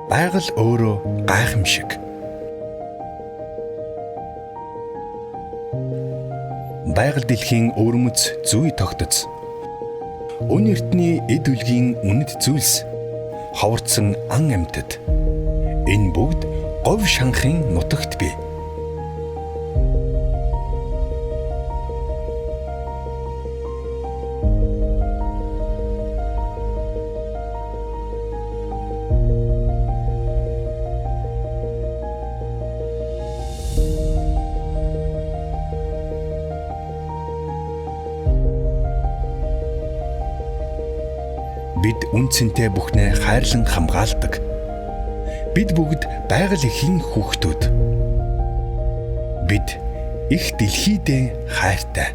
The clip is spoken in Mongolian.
Байгаль өөрөө гайхамшиг. Байгаль дэлхийн өвөрмөц зүй тогтоц. Өн эртний эд үлгийн үнэт зүйлс ховорцсон ан амьтад. Энэ бүгд говь шанхын нутагт бий. Бид үн цэнтэй бүхнээ хайрлан хамгаалдаг. Бид бүгд байгаль эхийн хүүхдүүд. Бид их дэлхийдээ хайртай.